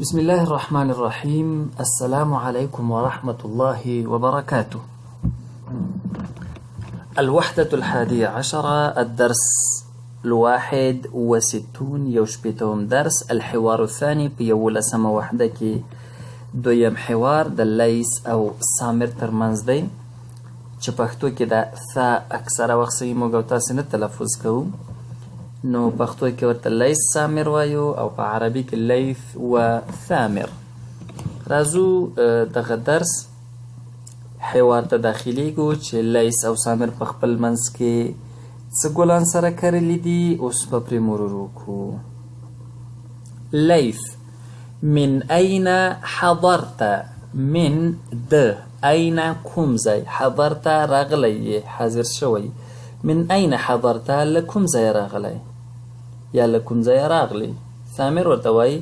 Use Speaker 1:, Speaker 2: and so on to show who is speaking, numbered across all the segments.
Speaker 1: بسم الله الرحمن الرحيم. السلام عليكم ورحمة الله وبركاته. الوحدة الحادية عشرة، الدرس الواحد وستون، یو شپېتم درس، الحوار الثاني، په یولسمه وحده کې دویم حوار د لیس او سامر ترمنځ دی، چې پښتو کې دا ثا اکثره وخت صحیح موږ او تاسې نه تلفظ کوو، نو پښتو کې ورته لیس سامر وایو او په عربي کې لیث و ثامر. راځو دغه درس حوار ته داخلیږو چې لیس او سامر په خپل منځ کې څه ګلان سره کرلي دي، اوس به پرې مرور وکړو. لیث: من اين حضرت؟ من د، اين کوم ځای، حضرت راغلی یې، حاضر شوی. من اين حضرت، له کوم ځایه راغلی یا له کوم ځایه راغلی؟ ثامر ورته وایي: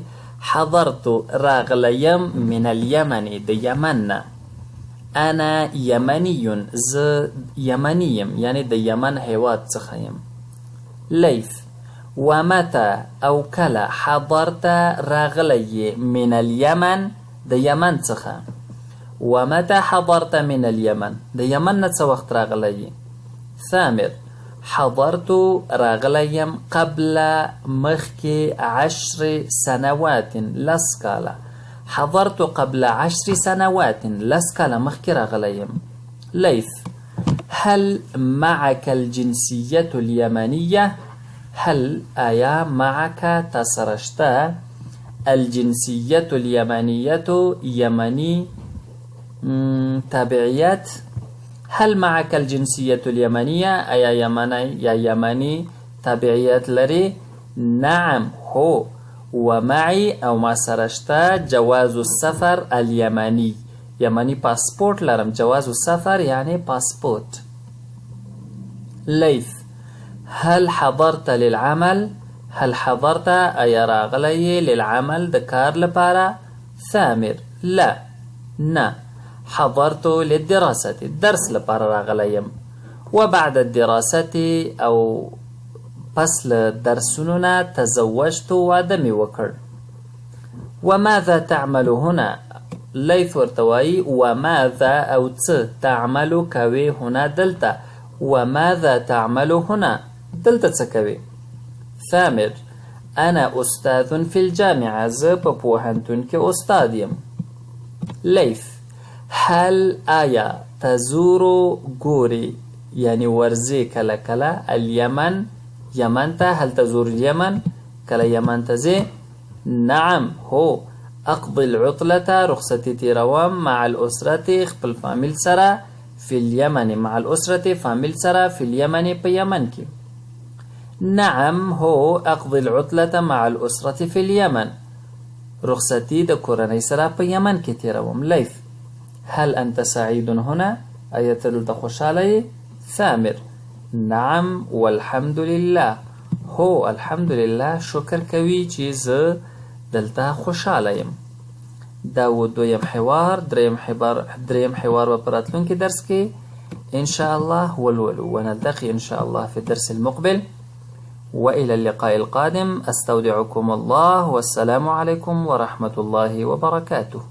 Speaker 1: حضرت راغلی یم، من اليمن د یمن نه. انا یمنی، زه یمنی یم، یعنی د یمن هیواد څخه یم. لیث: ومتى او کله حضرت راغلی یې، من الیمن د یمن څخه؟ ومتى حضرت من الیمن، د یمن نه څه وخت راغلی یې؟ ثامر: حضرت راغلی یم، قبل مخکې، 10 سنوات 10 کاله. حضرت قبل 10 سنوات، 10 کاله مخکې راغلی یم. لیث: هل معك الجنسية اليمنية؟ هل آیا، معك تا سره شته، الجنسية اليمنية یمني تابعیت؟ هل معك الجنسية اليمنية، آیا یمنی یا یمني تابعیت لري؟ نعم هو، ومعي او ما سره شته، جواز السفر اليمني، یمني پاسپورت لرم. جواز السفر یعنی پاسپورت. لیث: هل حضرت للعمل؟ هل حضرت آیا راغلی یې، للعمل د کار لپاره؟ ثامر: لا نه، حضرت للدراسة درس لپاره راغلی یم. وبعد الدراسة او پس له درسونو نه، تزوجت واده مې وکړ. وماذا تعمل هنا؟ لیث ورته وایي: وماذا او څه، تعمل کوې، هنا دلته. وماذا تعمل هنا، دلته څه کوې؟ ثامر: انا استاذ في الجامعة، زه په پوهنتون کې استاد یم. لیث: هل آیا تزور ګورې، یعنی ورځې کله کله، الیمن یمن ته؟ هل تزور اليمن، کله یمن ته ځې؟ نعم هو، اقضي العطلة رخصتي تیروم، مع الأسرة خپل فامیل سره، في اليمن، مع الأسرة فامیل سره، في اليمن په یمن کې. نعم هو، اقضي العطلة مع الأسرة في اليمن، رخصتي د کورنۍ سره په یمن کې تیروم. لیث: هل انت سعيد هنا؟ آیا ته دلته خوشحاله یې؟ ثامر: نعم والحمد لله، هو الحمدلله، شکر کوي چې زه دلته خوشحاله یم. دا و دویم حوار. دریم حوار به په راتلونکي درس کې ان شاء الله ولولو. ونلتقي ان شاء الله في الدرس المقبل، وإلى اللقاء القادم استودعكم الله، والسلام عليكم ورحمة الله وبركاته.